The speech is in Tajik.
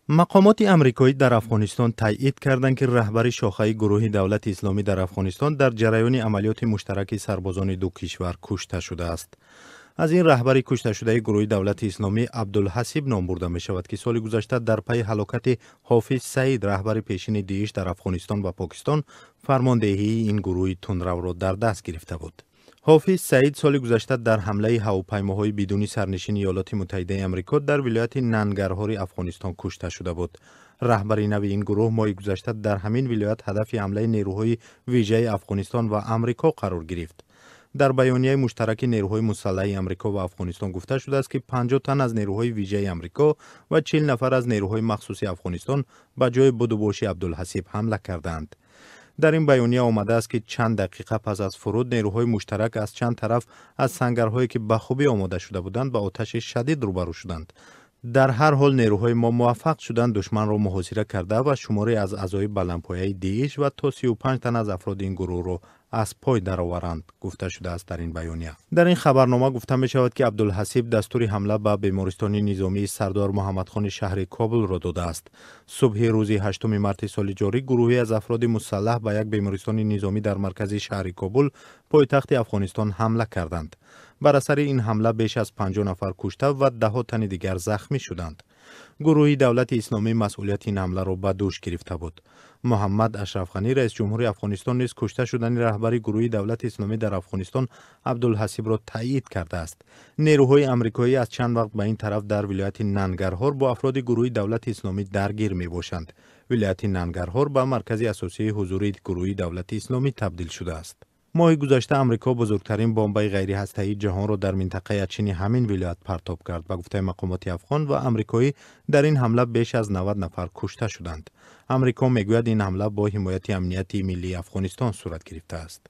Мақомоти амрикоӣ дар Афғонистон таъйид карданд, ки раҳбари шохаи гурӯҳи Давлати Исломӣ дар Афғонистон дар ҷараёни амалиёти муштараки сарбозони ду кишвар кушта шудааст. Аз ин раҳбари кушташудаи гурӯҳи Давлати Исломӣ Абдулҳасиб ном бурда мешавад, ки соли гузашта дар пайи ҳалокати Ҳофиз Саид, раҳбари пешини ДИИШ дар Афғонистон ва Покистон, фармондеҳии ин гурӯҳи тундравро дар даст гирифта буд. Ҳофиз Саид соли гузашта дар ҳамлаи ҳавопаймоҳои бидуни сарнишини Иёлоти Муттаҳидаи Амрико дар вилояти Нангарҳори Афғонистон кушта шуда буд. Раҳбари нави ин гурӯҳ моҳи гузашта дар ҳамин вилоят ҳадафи ҳамлаи нерӯҳои вижаи Афғонистон ва Амрико қарор гирифт. Дар баёнияи муштараки нерӯҳои мусаллаҳи Амрико ва Афғонистон гуфта шудааст, ки 50 тан аз нерӯҳои вижаи Амрико ва 40 нафар аз нерӯҳои махсуси Афғонистон ба ҷои будубоши Абдулҳасиб ҳамла кардаанд. Дар ин баёния омадааст, ки чанд дақиқа пас аз фуруд нерӯҳои муштарак аз чанд тараф аз сангарҳое, ки ба хубӣ омода шуда буданд, ба оташи шадид рӯбарӯ шуданд. Дар ҳар ҳол нерӯҳои мо муваффақ шуданд душманро муҳосира карда ва шуморе аз аъзои баландпояи ДИИШ ва то 35 тан аз афроди ин гурӯҳро аз пой дароваранд, гуфта шудааст дар ин баёния. Дар ин хабарнома гуфта мешавад, ки Абдулҳасиб дастури ҳамла ба бемористони низомии Сардор Муҳаммадхони шаҳри Кобулро додааст. Субҳи рӯзи 8 марти соли ҷорӣ гурӯҳе аз афроди мусаллаҳ ба як бемористони низомӣ дар маркази шаҳри Кобул, пойтахти Афғонистон, ҳамла карданд. Бар асари ин ҳамла беш аз 50 нафар кушта ва даҳҳо тани дигар захмӣ шуданд. Гурӯҳи Давлати Исломӣ масъулияти ин ҳамларо ба дӯш гирифта буд. Муҳаммад Ашраф Ғанӣ, раис ҷумҳури Афғонистон, низ кушта шудани раҳбари гурӯҳи Давлати Исломӣ дар Афғонистон Абдулҳасибро таъйид кардааст. Нерӯҳои амрикоӣ аз чанд вақт ба ин тараф дар вилояти Нангарҳор бо афроди гурӯҳи Давлати Исломӣ даргир мебошанд. Вилояти Нангарҳор ба маркази асосии ҳузури гурӯҳи Давлати Исломӣ табдил шудааст. Моҳи гузашта Амрико бузургтарин бомбаи ғайриҳастаии ҷаҳонро дар минтақаи Ачини ҳамин вилоят партоб кард. Ба гуфтаи мақомоти афғон ва амрикоӣ, дар ин ҳамла беш аз 90 нафар кушта шуданд. Амрико мегӯяд, ин ҳамла бо ҳимояти амнияти миллии Афғонистон сурат гирифтааст.